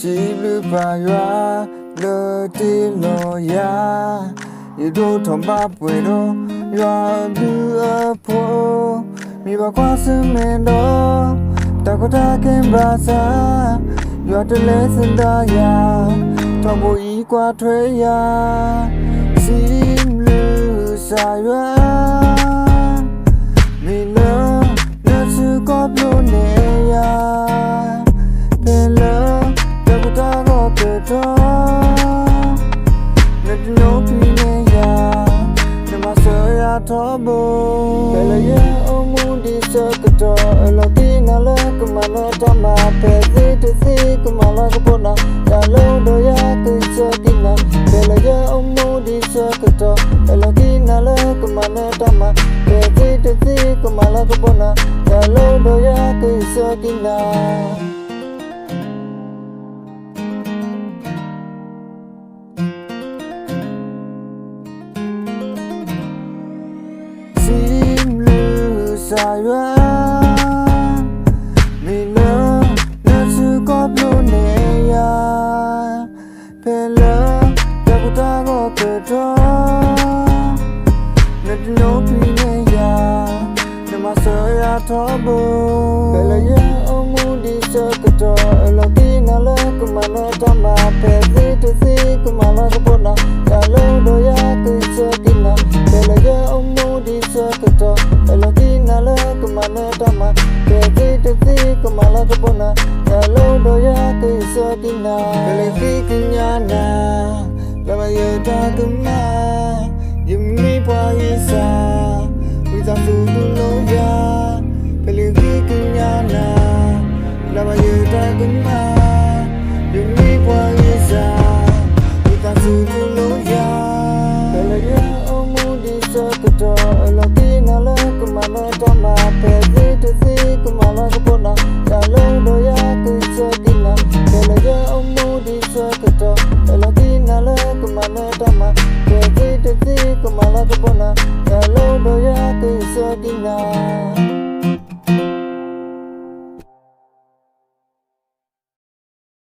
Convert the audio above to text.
စံးဘျုးပၢ်ယွၤ လၢတ့လီၤယၤ, ယဒိၣ်ထီၣ်ဘၣ်ပှဲၤဒီး ယွၤအဘျုးအဖှိၣ်, မ့ၢ်ဘၣ်ကွၢ်ဆၢၣ်မဲာ်ဒီး တၢ်ကီတၢ်ခဲဘၣ်ဆၣ်, ယွၤတလဲၤသဒၣ်ယၤ, ထီဘိအံၤကွၢ်ထွဲယၤ, စံးဘျုးကစၢ်ယွၤ မ့ၢ်လၢ နစုကီၢ်ဖျိန့ၢ်ယၤ, ဖဲလၢ တၢ်ကတၢၢ်ဂီၤကထီၣ်, နတလိၣ်ဖံးန့ၢ်ယၤ, နမၤစၢၤယၤထီဘိ, ဖဲလၢယအိၣ်မူဒံးဆၢကတီၢ်, အလီၢ်ခံနၤလၢကမၤနၢၤတၢ်မၤ, ဖဲသ့တသ့ကမၤလၤကပီၤနၤ, တၢ်လၢဒီးယၤကစၢ်ကံနၤ, ဖဲလၢယအိၣ်မူဒံးဆၢကတီၢ်, အလီၢ်ခံနၤလၢကမၤနၢၤတၢ်မၤ, ဖဲသ့တသ့ကမၤလၤကပီၤနၤ, တၢ်လၢဒီးယၤကစၢ်ကံနၤ စံးဘျုးကစၢ်ယွၤ, မ့ၢ်လၢ နစုကီၢ်ဖျိန့ၢ်ယၤ, ဖဲလၢ တၢ်ကတၢၢ်ဂီၤကထီၣ်, နတလိၣ်ဖံးန့ၢ်ယၤ, နမၤစၢၤယၤထီဘိ, ဖဲလၢယအိၣ်မူဒံးဆၢကတီၢ်, အလီၢ်ခံနၤလၢကမၤနၢၤတၢ်မၤ, ဖဲသ့တသ့ကမၤလၤကပီၤနၤ, တၢ်လၢဒီးယၤကစၢ်ကံနၤ, ဖဲလၢယအိၣ်မူဒံးဆၢကတီၢ်, အလီၢ်ခံနၤလၢကမၤနၢၤတၢ်မၤ, ဖဲသ့တသ့ကမၤလၤကပီၤနၤ, တၢ်လၢဒီးယၤကစၢ်ကံနၤ, ပလၢဃ့ကညးနၤ လၢဘၣ်ယတၢ်ကမၣ်, ယမ့ၢ်ပှၤဂ့ၤစၢ်, ဝံသးစူၤတူၢ်လိာ်ယၤ, ပလၢဃ့ကညးနၤ, လၢဘၣ်ယတၢ်ကမၣ်, ယမ့ၢ်ပှၤဂ့ၤစၢ်, ဝံသးစူၤတူၢ်လိာ်ယၤ, ဖဲလၢယအိၣ်မူဒံးဆၢကတီၢ်, အလီၢ်ခံနၤလၢကမၤနၢၤတၢ်မၤ, ဖဲသ့တသ့ကမၤလၤကပီၤနၤ, တၢ်လၢဒီးယၤကစၢ်ကံနၤ, ဖဲလၢယအိၣ်မူဒံးဆၢကတီၢ်, အလီၢ်ခံနၤလၢကမၤနၢၤတၢ်မၤ, ဖဲသ့တသ့ကမၤလၤကပီၤနၤ, တၢ်လၢဒီးယၤကစၢ်ကံနၤ